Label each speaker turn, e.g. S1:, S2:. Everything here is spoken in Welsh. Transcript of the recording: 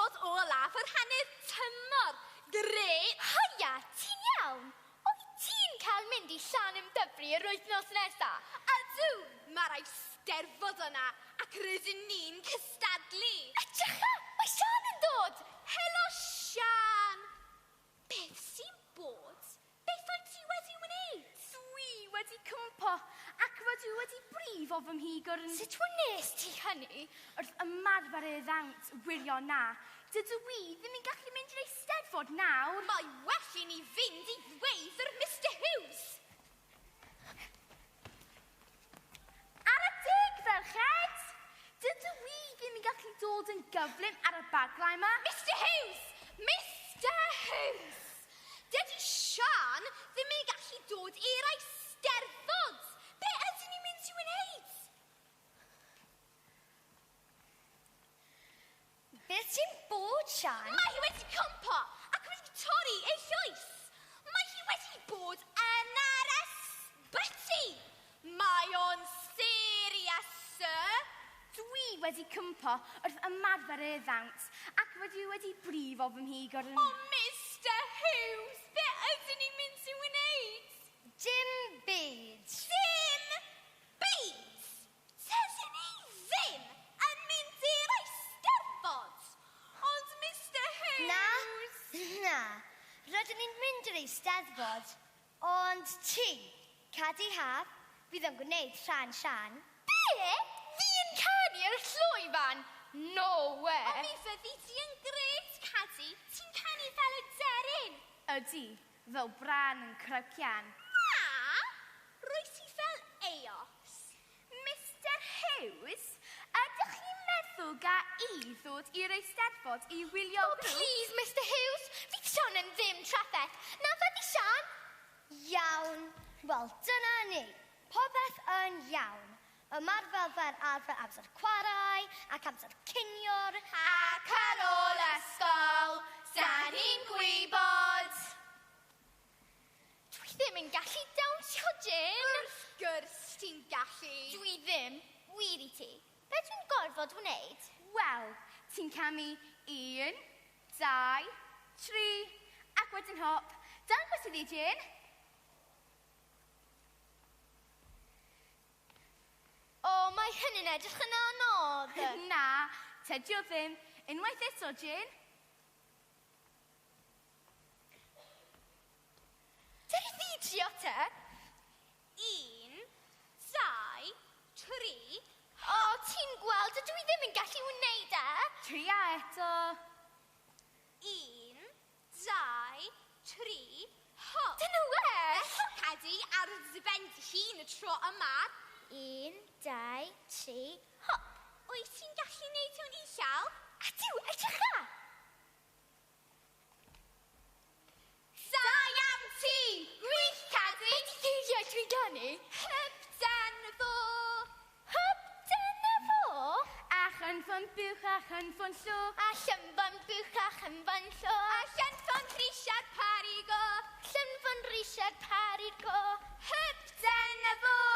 S1: diwrnod olaf yr hanner tymor. Grêt!
S2: Haia, ti'n iawn? Wyt ti'n cael mynd i Llanymddyfri yr wythnos nesa?
S1: Ydw, mae'r Eisteddfod yna ac rydyn ni'n cystadlu.
S2: Edrycha, mae Siân yn dod!
S1: Helo, Siân! Beth sy'n bod? Beth wyt ti wedi wneud?
S3: Dwi wedi cwmpo ac rydw i wedi brifo fy mhigwrn.
S2: Sut wnes ti hynny?
S3: Wrth ymarfer y ddawns wirion na, dydw i ddim yn gallu mynd i'r Eisteddfod nawr.
S1: Mae well i ni fynd i ddweud wrth Mr Hughes.
S3: Ar y deg, ferched! Dydw i ddim yn gallu dod yn gyflym ar y baglau yma.
S1: Mr Hughes! Mr Hughes! Dydy Siân ddim yn gallu dod i'r Eisteddfod. Be ydyn ni'n mynd i wneud?
S4: Beth sy'n bod, Siân?
S1: Mae hi wedi cwmpo ac wedi torri ei llwys. Mae hi wedi bod yn yr ysbyty. Mae o'n serious, sir.
S3: Dwi wedi cwmpo wrth ymarfer y ddawns ac rydw i wedi brifo fy mhigwrn.
S1: O, Mr Hughes, be ydyn ni'n mynd i wneud?
S4: Dim byd.
S1: Dim byd! Tydyn ni ddim yn mynd i'r Eisteddfod. Ond Mr Hughes...
S4: Na, na. Rydyn ni'n mynd i'r Eisteddfod. Ond ti, Cadi Haf, fydd yn gwneud rhan Siân.
S2: Be? Fi'n canu ar y llwyfan? No way!
S1: Ond mi fyddi ti yn grêt, Cadi. Ti'n canu fel y deryn.
S3: Ydy, fel brân yn crawcian.
S1: Na, rwyt ti fel eos.
S3: Mr Hughes, ydych chi'n meddwl ga i ddod i'r Eisteddfod i wylio
S2: Oh, please, Mr Hughes, fydd Siân yn ddim trafferth. Na fyddi Siân?
S4: Iawn. Wel, dyna ni. Popeth yn iawn. Ymarfer fel arfer amser chwarae ac amser cinior.
S1: Ac ar ôl ysgol, da ni'n gwybod.
S2: Dwi ddim yn gallu dawnsio, Jane.
S1: Wrth gwrs ti'n gallu.
S2: Dwi ddim, wir i ti. Be dwi'n gorfod wneud?
S3: Wel, ti'n camu 1, 2, 3, ac wedyn hop. Dangos iddi, Jane.
S2: O, mae hynny'n edrych yn anodd.
S3: Na, tydi o ddim. Unwaith eto, Jane.
S2: Dere fi drio te.
S1: 1, 2, 3.
S2: O, ti'n gweld, dydw i ddim yn gallu wneud e.
S3: Tria eto.
S1: 1, 2, 3, hop.
S2: Dyna well.
S1: Eto, Cadi, ar dy ben dy hun y tro yma.
S4: 1, 2, 3, hop.
S1: Wyt ti'n gallu neud hwn uchel?
S2: Ydw, edrycha.
S1: Da iawn ti! Gwych, Cadi!
S2: Be di geiriau dwi'n ganu?
S1: Hyp dan fo!
S2: Hyp dyna fo?
S3: A chynffon buwch a chynffon llw.
S2: A llynfon buwch a chynffon llw.
S1: A llynffon Richard Parigo!
S2: Llynfon Richard Parigo.
S1: Hyp dyna fo!